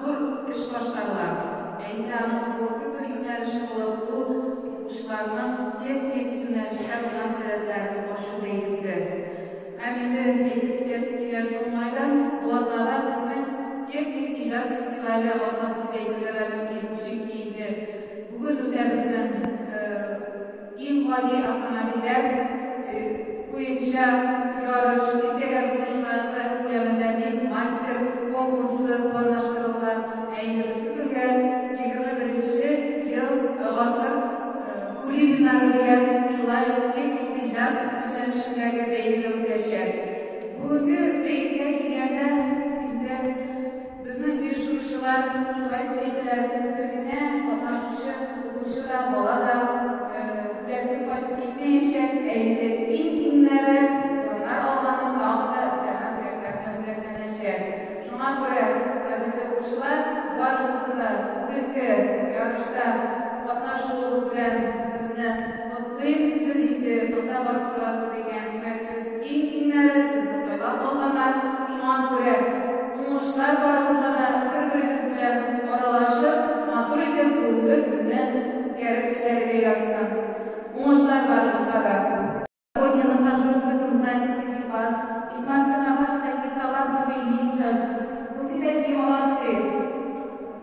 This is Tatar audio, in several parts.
зур эш башкарыла. Ә инде аның бүгенге бер юнәлеше булып, ул укучыларның техник юнәлештә булган сәләтләрен ачу бәйгесе. Һәм инде әйтеп китәсе килә шул уңайдан, бу атнада безнең техник иҗат фестивале атнасы дип әйтергә дә мөмкин. Чөнки инде бүген үтә безнең иң гади автомобильләр буенча ярыш, иртәгә безнең шулай ук район күләмендә Мин мастер конкурсы планлаштырылган. Ә инде берсекөнгә 21 ел гасыр Кулибиннары дигән шулай ук техник иҗат юнәлешендәге бәйге дә үтәчәк. Бүгенге бәйгегә килгәндә, инде безнең оештыручылар шулай дип әйтәләр, бер генә катнашучы укучы да, бала да бүләксез кайтып китмәячәк, ә инде иң-иңнәре урыннар алганы тагын да өстәмә бүләкләр белән бүләкләнәчәк. Шуңа күрә, кадерле укучылар, барыгызны да бүгенге ярышта катнашуыгыз белән сезне котлыйм. Сез инде монда басып торасыз икән, димәк, сез иң-иңнәре, сезне сайлап алганнар. Шуңа күрә уңышлар барыгызга да, бер-берегез белән аралашып, матур итеп бүгенге көнне үткәреп җибәрергә язсын. Уңышлар барыгызга да! Сегодня нахожусь в этом зале среди вас и смотрю на ваши такие талантливые лица. Вы все такие молодцы.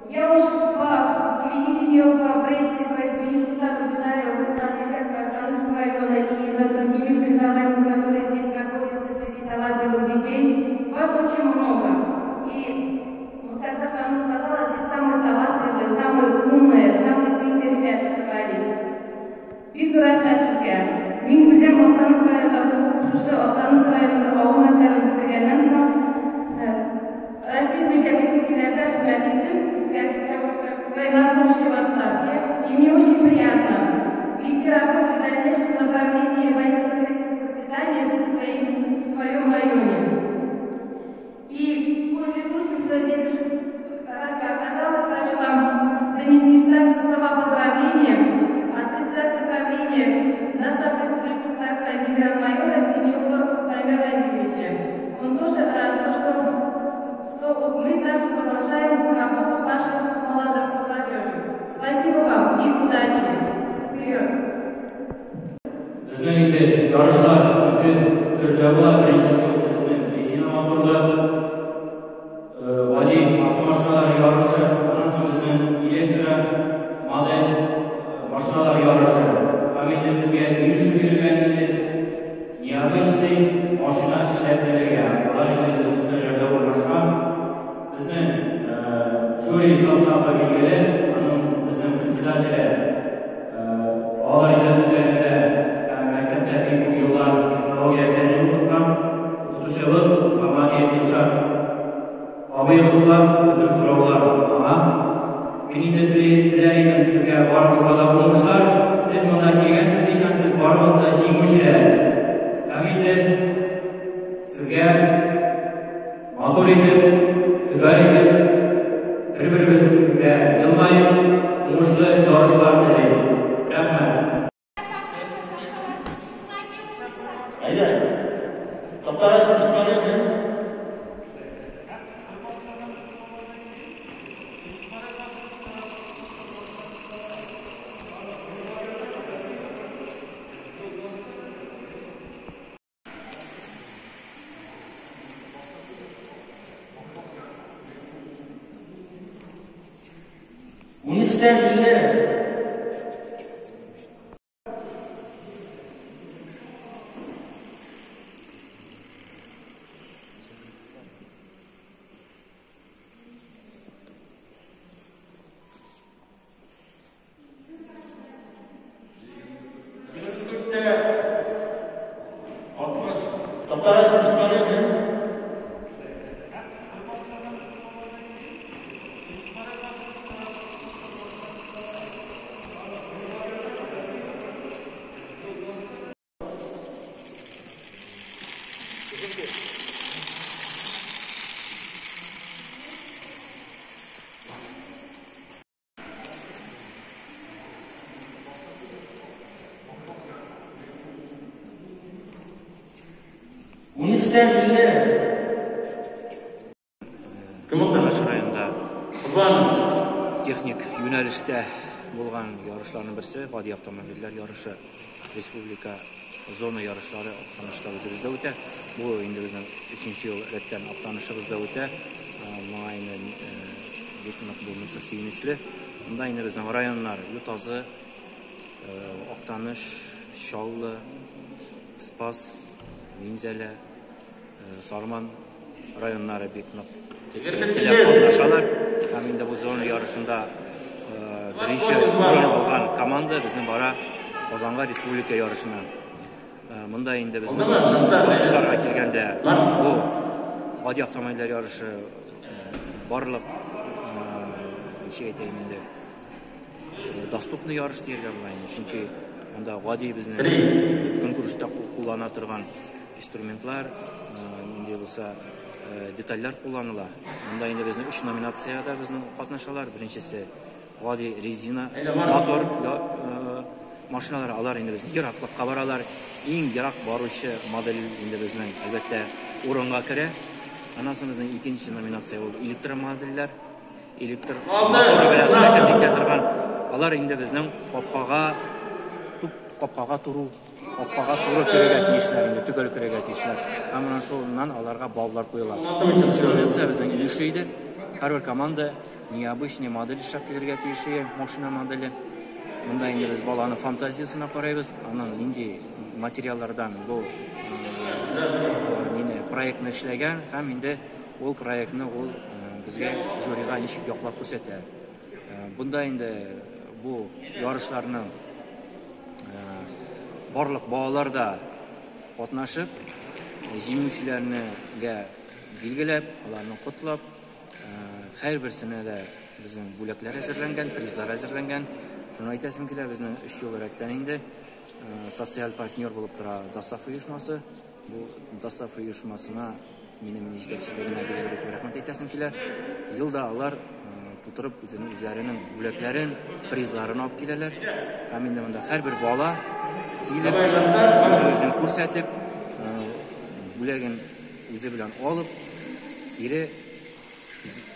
Я уж по телевидению, по прессе, по СМИ всегда наблюдаю над ребятами Актанышского района и над другими соревнованиями, которые здесь проходят среди талантливых детей. Вас очень много. И, вот как Зафарна сказала, здесь самые талантливые, самые умные, самые сильные ребята собрались. Бик зур рәхмәт сезгә. Мин үзем Актаныш районында туып, шушы Актаныш районында авыл мәктәбен бетергәннән соң, Россия буенча бик күп илләрдә хезмәт иттем, как я уже военнослужащий в отставке. И мне очень приятно вести работу в дальнейшем направлении военно-патриотического воспитания в своем районе. И, пользуясь случаем, что здесь уж раз я оказалась, хочу вам донести также слова поздравления от председателя правления ДОСААФ Республики Татарстан генерал-майора Денилова Дамира Владимировича. Он тоже рад, что мы также продолжаем работу с нашей молодежью. Спасибо вам и удачи! Вперед! Безнең инде ярышлар ике төрле була. Беренчесе безнең резина моторлы гади автомашиналар ярышы, аннан соң безнең электромодель машиналар ярышы. Һәм инде сезгә өй бирелгән инде необычный машина эшләп бирергә. Алар инде безнең өстәлләрдә урнашкан. Безнең жюри составы билгеле, аның безнең председателе балалар иҗат үзәгендә һәм мәктәптә бик күп еллар технология фәнен укыткан укытучыбыз Мөхәммәдиев Илшат абыебыз була. Бөтен сораулар аңа. Мин инде теләр идем сезгә барыгызга да уңышлар. Сез монда килгәнсез икән, сез барыгыз да җиңүчеләр. Һәм инде сезгә матур итеп, төгәл итеп, бер-беребезгә елмаеп, уңышлы ярышлар телим. Рәхмәт. Әйдә. Топтарашып Исмәгыйль. Унөчтән 50. 60. Топтарашып Исмәгыйль. 13 50. Кем булды? Актаныш районында Курбанов. Техник юнәлештә булган ярышларның берсе, гади автомобильләр ярышы, республика зона ярышлары Актанышта үзебездә үтә. Бу инде безнең өченче ел рәттән Актанышыбызда үтә. Моңа инде бик нык булмаса сөенечле. Монда инде безнең районнар Ютазы, Актаныш, Чаллы, Спас, Минзәлә, Сарман районнары бик нык теләп катнашалар. Һәм инде бу зона ярышында беренче урын алган команда безнең бара Казанга республика ярышына. Монда инде безнең ярышларга килгәндә бу гади автомобильләр ярышы барлык, ничек әйтәем инде, доступный ярыш дияргә була инде, чөнки монда гади безнең көнкүрештә куллана торган инструментлар, нинди булса детальләр кулланыла. Монда инде безнең өч номинациядә безнең катнашалар. Беренчесе гади резина мотор машиналар, алар инде безнең ераклыкка баралар. Иң ерак баручы модель инде безнең, әлбәттә, урынга керә. Аннан соң безнең икенче номинация ул электромодельләр, электр моторы белән хәрәкәт итә торган. Алар инде безнең капкага, туп капкага туру, капкага туры керергә тиешләр, инде төгәл керергә тиешләр. Һәм менә шуннан аларга баллар куела. Өченче номинация безнең өлеше иде. Һәрбер команда необычный модель эшләп килергә тиеш иде, машина моделе. Монда инде без баланың фантазиясенә карыйбыз, аның нинди материаллардан бу нине проектны эшләгән һәм инде ул проектны ул безгә жюрига ничек яклап күрсәтә. Бунда инде бу ярышларның барлык балалар да катнашып, җиңүчеләрне билгеләп, аларны котлап, һәрберсенә дә безнең бүләкләр әзерләнгән, призлар әзерләнгән. Шуны әйтәсем килә, безнең 3 ел рәттән инде социаль партнер булып тора ДОСААФ оешмасы. Бу ДОСААФ оешмасына минем җитәкчелегенә бик зур итеп рәхмәт әйтәсем килә. Елда алар тутырып үзенең үзләренең бүләкләрен, призларын алып киләләр. Һәм инде монда һәрбер бала килеп, үзен күрсәтеп, бүләген үзе белән алып, кире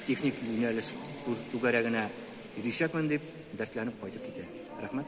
техник юнәлеш түгәрәгенә йөришәкмен дип дәртләнеп кайтып китә. Рәхмәт.